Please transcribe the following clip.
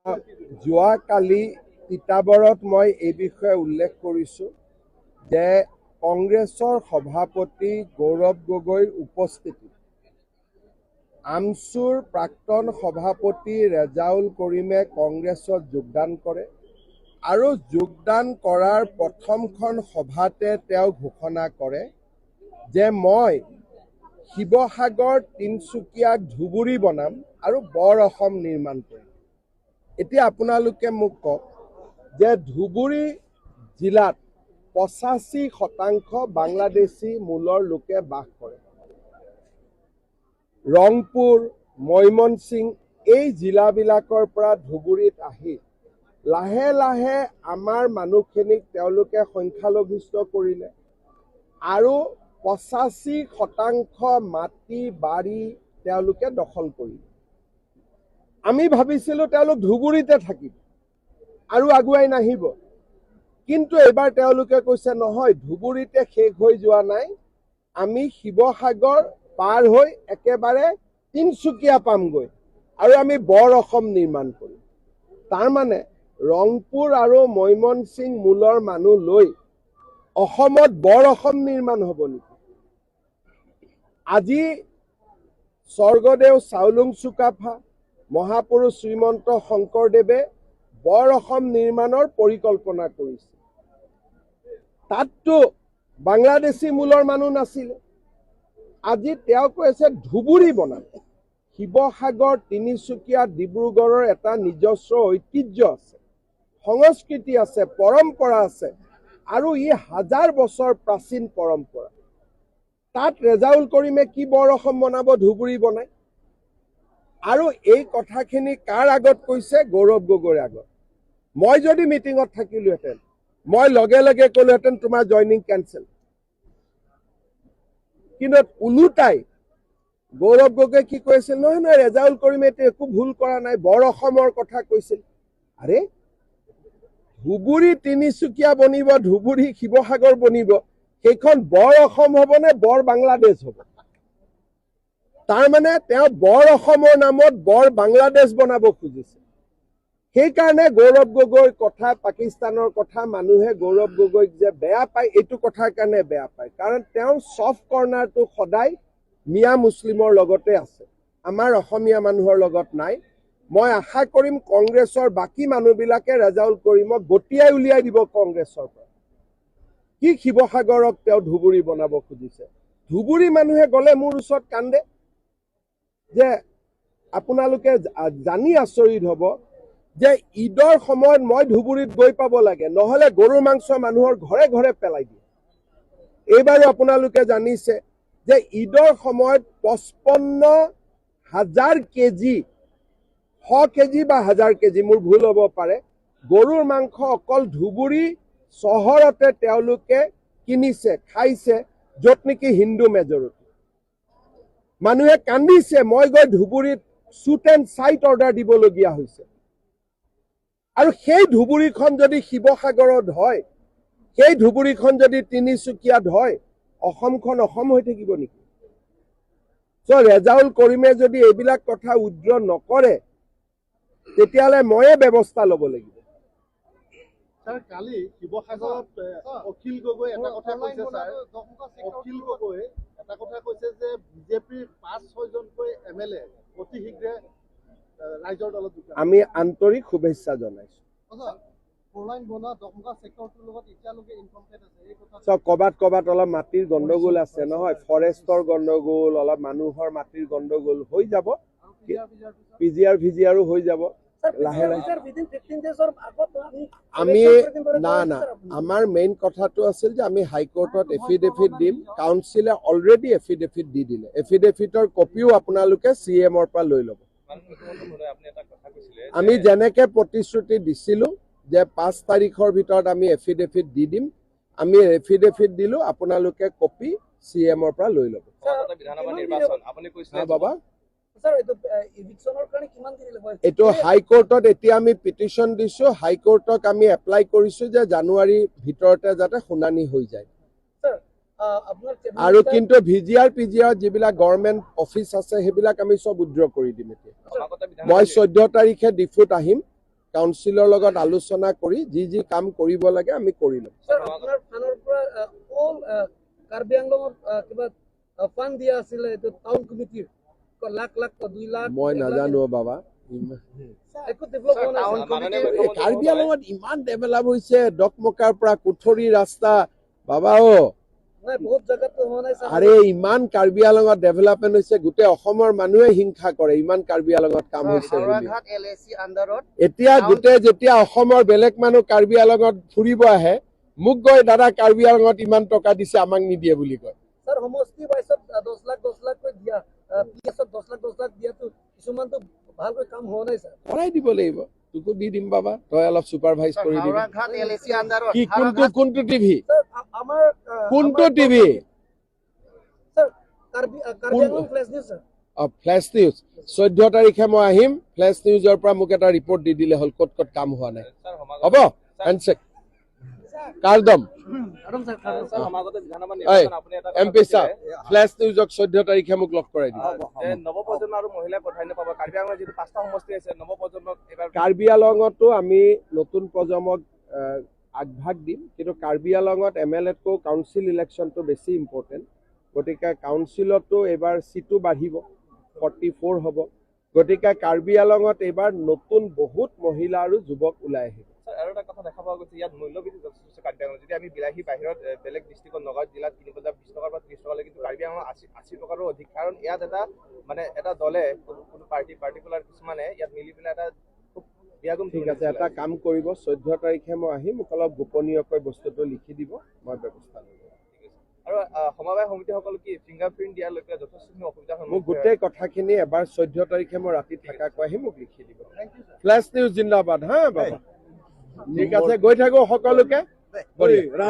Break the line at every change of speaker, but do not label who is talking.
যোৱাকালি তিতাবৰত মই এই বিষয়ে উল্লেখ কৰিছোঁ যে কংগ্ৰেছৰ সভাপতি গৌৰৱ গগৈৰ উপস্থিতিত আমছুৰ প্ৰাক্তন সভাপতি ৰেজাউল কৰিমে কংগ্ৰেছত যোগদান কৰে আৰু যোগদান কৰাৰ প্ৰথমখন সভাতে তেওঁ ঘোষণা কৰে যে মই শিৱসাগৰ, তিনিচুকীয়াক ধুবুৰী বনাম আৰু বৰ অসম নিৰ্মাণ কৰিম। এতিয়া আপোনালোকে মোক কওক যে ধুবুৰী জিলাত 85% বাংলাদেশী মূলৰ লোকে বাস কৰে। ৰংপুৰ, ময়মনসিং এই জিলাবিলাকৰ পৰা ধুবুৰীত আহি লাহে লাহে আমাৰ মানুহখিনিক তেওঁলোকে সংখ্যালঘিষ্ঠ কৰিলে আৰু 85% মাটি বাৰী তেওঁলোকে দখল কৰিলে। আমি ভাবিছিলোঁ তেওঁলোক ধুবুৰীতে থাকিব আৰু আগুৱাই নাহিব, কিন্তু এইবাৰ তেওঁলোকে কৈছে, নহয়, ধুবুৰীতে শেষ হৈ যোৱা নাই, আমি শিৱসাগৰ পাৰ হৈ একেবাৰে তিনিচুকীয়া পামগৈ আৰু আমি বৰ অসম নিৰ্মাণ কৰিম। তাৰমানে ৰংপুৰ আৰু ময়মনসিং মূলৰ মানুহ লৈ অসমত বৰ অসম নিৰ্মাণ হ'ব নেকি? আজি স্বৰ্গদেউ চাওলুং চুকাফা, মহাপুৰুষ শ্ৰীমন্ত শংকৰদেৱে বৰ অসম নিৰ্মাণৰ পৰিকল্পনা কৰিছে। তাততো বাংলাদেশী মূলৰ মানুহ নাছিলে। আজি তেওঁ কৈছে ধুবুৰী বনাম। শিৱসাগৰ, তিনিচুকীয়া, ডিব্ৰুগড়ৰ এটা নিজস্ব ঐতিহ্য আছে, সংস্কৃতি আছে, পৰম্পৰা আছে আৰু ই হাজাৰ বছৰ প্ৰাচীন পৰম্পৰা। তাত ৰেজাউল কৰিমে কি বৰ অসম বনাব ধুবুৰী বনাই? আৰু এই কথাখিনি কাৰ আগত কৈছে? গৌৰৱ গগৈৰ আগত। মই যদি মিটিঙত থাকিলোহেঁতেন, মই লগে লগে ক'লোহেঁতেন, তোমাৰ জইনিং কেনচেল। কিন্তু ওলোটাই গৌৰৱ গগৈ কি কৈছিল? নহয় নহয়, ৰেজাউল কৰিমে এইটো একো ভুল কৰা নাই, বৰ অসমৰ কথা কৈছিল। আৰে, ধুবুৰী, তিনিচুকীয়া বনিব, ধুবুৰী, শিৱসাগৰ বনিব, সেইখন বৰ অসম হ'ব নে বৰ বাংলাদেশ হ'ব? তাৰমানে তেওঁ বৰ অসমৰ নামত বৰ বাংলাদেশ বনাব খুজিছে। সেইকাৰণে গৌৰৱ গগৈৰ কথা, পাকিস্তানৰ কথা, মানুহে গৌৰৱ গগৈক যে বেয়া পায়, এইটো কথাৰ কাৰণে বেয়া পায়। কাৰণ তেওঁৰ ছফ্ট কৰ্ণাৰটো সদায় মিয়া মুছলিমৰ লগতে আছে, আমাৰ অসমীয়া মানুহৰ লগত নাই। মই আশা কৰিম কংগ্ৰেছৰ বাকী মানুহবিলাকে ৰেজাউল কৰিমক গতিয়াই উলিয়াই দিব কংগ্ৰেছৰ পৰা। কি শিৱসাগৰক তেওঁ ধুবুৰী বনাব খুজিছে? ধুবুৰী মানুহে গ'লে মোৰ ওচৰত কান্দে যে আপোনালোকে জানি আচৰিত হ'ব যে ঈদৰ সময়ত মই ধুবুৰীত গৈ পাব লাগে, নহ'লে গৰুৰ মাংস মানুহৰ ঘৰে ঘৰে পেলাই দিয়ে। এইবাৰো আপোনালোকে জানিছে যে ঈদৰ সময়ত 55,000 কেজি, 100 কেজি বা হাজাৰ কেজি, মোৰ ভুল হ'ব পাৰে, গৰুৰ মাংস অকল ধুবুৰী চহৰতে তেওঁলোকে কিনিছে, খাইছে, য'ত নেকি হিন্দু মেজৰিটি। মানুহে কান্দিছে, মই গৈ ধুবুৰীত শ্বুট এণ্ড চাইট অৰ্ডাৰ দিবলগীয়া হৈছে। আৰু সেই ধুবুৰীখন যদি শিৱসাগৰত হয়, সেই ধুবুৰীখন যদি তিনিচুকীয়াত হয়, অসমখন অসম হৈ থাকিব নেকি? চ' ৰেজাউল কৰিমে যদি এইবিলাক কথা উইড্ৰ নকৰে, তেতিয়াহ'লে ময়ে ব্যৱস্থা ল'ব লাগিব।
ছাৰ, কালি শিৱসাগৰত অখিল গগৈ এটা কথা কৈছে। ছাৰ, অখিল গগৈ এটা কথা কৈছে যে বিজেপিৰ পাঁচ ছয়জনকৈ এম এল এ অতি শীঘ্ৰে ৰাইজৰ দলত যোগদান
আমি আন্তৰিক শুভেচ্ছা জনাইছো।
ফ'ৰলাইন বনোৱা দকমকা চেক্টৰটোৰ লগত এতিয়ালৈকে ইনকমপ্লিট আছে, এই কথা।
চব কৰবাত কৰবাত অলপ মাটিৰ গণ্ডগোল আছে নহয়, ফৰেষ্টৰ গণ্ডগোল, অলপ মানুহৰ মাটিৰ গণ্ডগোল, হৈ যাব।
আৰু পিজিআৰ ভিজিআৰ পিছত?
পিজিআৰ ভিজিআৰো হৈ যাব লাহে লাহে।
উইদিন 15 ডেজৰ আগত আমি
আমি
election কৰিম
না
দৰে
না
কৈছে আপুনি।
আমাৰ মেইন কথাটো আছিল যে আমি হাইকোৰ্টত এফিডেভিট দিম। কাউন্সিলে অলৰেডি এফিডেভিট দি দিলে। এফিডেভিটৰ কপিও আপোনালোকে চি এমৰ পৰা লৈ ল'ব।
মুখ্যমন্ত্ৰী মহোদয়, আপুনি এটা কথা কৈছিলে যে
আমি যেনেকে প্ৰতিশ্ৰুতি দিছিলো যে 5 তাৰিখৰ ভিতৰত আমি এফিডেভিট দি দিম, আমি এফিডেভিট দিলো। আপোনালোকে কপি চি এমৰ পৰা লৈ ল'ব।
সমাগত বিধানসভা
কিমান
নিৰ্বাচন, আপুনি কৈছিলে
হা বাবা।
ছাৰ, এইটো ইভিকশ্যনৰ কাৰণে কিমান দেৰি লাগিব?
এইটো হাইকোৰ্টত এতিয়া আমি পিটিশ্যন দিছো। হাইকোৰ্টক আমি এপ্লাই কৰিছো যে জানুৱাৰীৰ ভিতৰতে যাতে শুনানি হৈ যায়।
ছাৰ, আপোনাৰ
আৰু কিন্তু ভিজিআৰ পিজিআৰ যিবিলাক গভৰ্ণমেণ্ট অফিচ আছে, সেইবিলাক আমি চব উইড্ৰ কৰি দিম এতিয়া।
সমাগত বিধানসভা
মই 14 তাৰিখে ডিফুত আহিম। কাউন্সিলৰ লগত আলোচনা কৰি যি যি কাম কৰিব লাগে আমি কৰি ল'ম।
ছাৰ, আপোনাৰ ফাণ্ডৰ পৰা অল কাৰ্বি আংলঙত কিবা ফাণ্ড দিয়া আছিলে, এইটো টাউন কমিটিৰ লাখ লাখ 2 লাখ।
মই নাজানো অ' বাবা।
একো ডেভেলপ হোৱা নাই।
Town
sir.
মাননীয়
এই
মুখ্যমন্ত্ৰী
কাৰ্বি
মহোদয়,
আংলঙত ইমান ডেভেলপ হৈছে, ডকমকাৰ পৰা কুঠৰি ৰাস্তা, বাবা অ।
নাই, বহুত জেগাতো হোৱা নাই ছাৰ।
আৰে, ইমান কাৰ্বি আংলঙত ডেভেলপমেণ্ট হৈছে, গোটেই অসমৰ মানুহে হিংসা কৰে ইমান কাৰ্বি আংলঙত কাম হৈছে বুলি।
হাওৰাঘাট এলএচি আণ্ডাৰত
এতিয়া গোটেই যেতিয়া অসমৰ বেলেগ মানুহ কাৰ্বি আংলঙত ফুৰিব আহে, মোক কয়, "দাদা, কাৰ্বি আংলঙত ইমান টকা দিছে, আমাক নিদিয়ে" বুলি কয়।
ছাৰ, সমষ্টি ৱাইজত 10 লাখ 10 লাখকৈ দিয়া, পি এছত 10 লাখ 10 লাখ দিয়াটো কিছুমানতো ভালকৈ কাম হোৱা নাই ছাৰ।
কৰাই দিব লাগিব। তোকো দি দিম বাবা, তই অলপ চুপাৰভাইজ কৰি দিবি।
হাওৰাঘাট এলএচি আণ্ডাৰত
কি, কোনটো কোনটো টিভি?
ছাৰ, আমাৰ
কোনটো
আমাৰ
TV?
Sir, Karbi Anglong flash news sir.
অ, ফ্লেছ নিউজ। 14 তাৰিখে মই আহিম। ফ্লেছ নিউজৰ পৰা মোক এটা ৰিপৰ্ট দি দিলে হ'ল, ক'ত ক'ত কাম হোৱা নাই।
ছাৰ, সমাগত
হ'ব, হেণ্ডছেক কাৰদম।
একদম ছাৰ, একদম।
ছাৰ, সমাগত বিধানসভা
এই,
নিৰ্বাচন, আপুনি এটা কথা
এম পি ছাৰ,
কৈছিলে,
ফ্লেছ নিউজক 14 তাৰিখে মোক লগ কৰাই দিব।
যে নৱপ্ৰজন্ম আৰু মহিলাই প্ৰাধান্য পাব। কাৰ্বি আংলঙত যিটো পাঁচটা সমষ্টি আছে, নৱপ্ৰজন্মক এইবাৰ
কাৰ্বি আলঙতো আমি নতুন প্ৰজন্মক আগভাগ দিম, কিন্তু কাৰ্বি আলঙত এম এল এতকৈও কাউন্সিল ইলেকশ্যনটো বেছি ইম্পৰ্টেণ্ট। গতিকে কাউন্সিলতো এইবাৰ চিটো বাঢ়িব, 44 হ'ব। গতিকে কাৰ্বি আলঙত এইবাৰ নতুন বহুত মহিলা আৰু যুৱক ওলাই আহিব।
ছাৰ, আৰু এটা কথা দেখা পোৱা গৈছে, ইয়াত মূল্যবৃদ্ধি যথেষ্ট হৈছে কাৰ্বি আংলঙত। যদি আমি বিলাহী বাহিৰত বেলেগ ডিষ্ট্ৰিক্টত, নগাঁও জিলাত কিনিব যাওঁ, 20 টকাৰ পৰা 30 টকালৈ, কিন্তু কাৰ্বি আংলঙত 80 টকাৰো অধিক। কাৰণ ইয়াত এটা মানে এটা দলে কোনো কোনো পাৰ্টি পাৰ্টিকুলাৰ কিছুমানে ইয়াত মিলি পেলাই এটা খুব বিয়াগোম
ঠিক আছে, এটা কাম কৰিব, 14 তাৰিখে মই আহিম, মোক অলপ গোপনীয়কৈ বস্তুটো লিখি দিব, মই ব্যৱস্থা ল'ম।
আৰু সমবায় সমিতিসকল কি ফিংগাৰ প্ৰিণ্ট দিয়াৰ লৈ পেলাই যথেষ্টখিনি অসুবিধাৰ
মোক
সন্মুখীন হয়।
গোটেই কথাখিনি এবাৰ 14 তাৰিখে মই ৰাতি থাকাকৈ আহিম, মোক লিখি দিব। ফ্লেছ নিউজ জিন্দাবাদ। হা বাবা, ঠিক আছে, গৈ থাকো সকলোকে। বঢ়িয়া।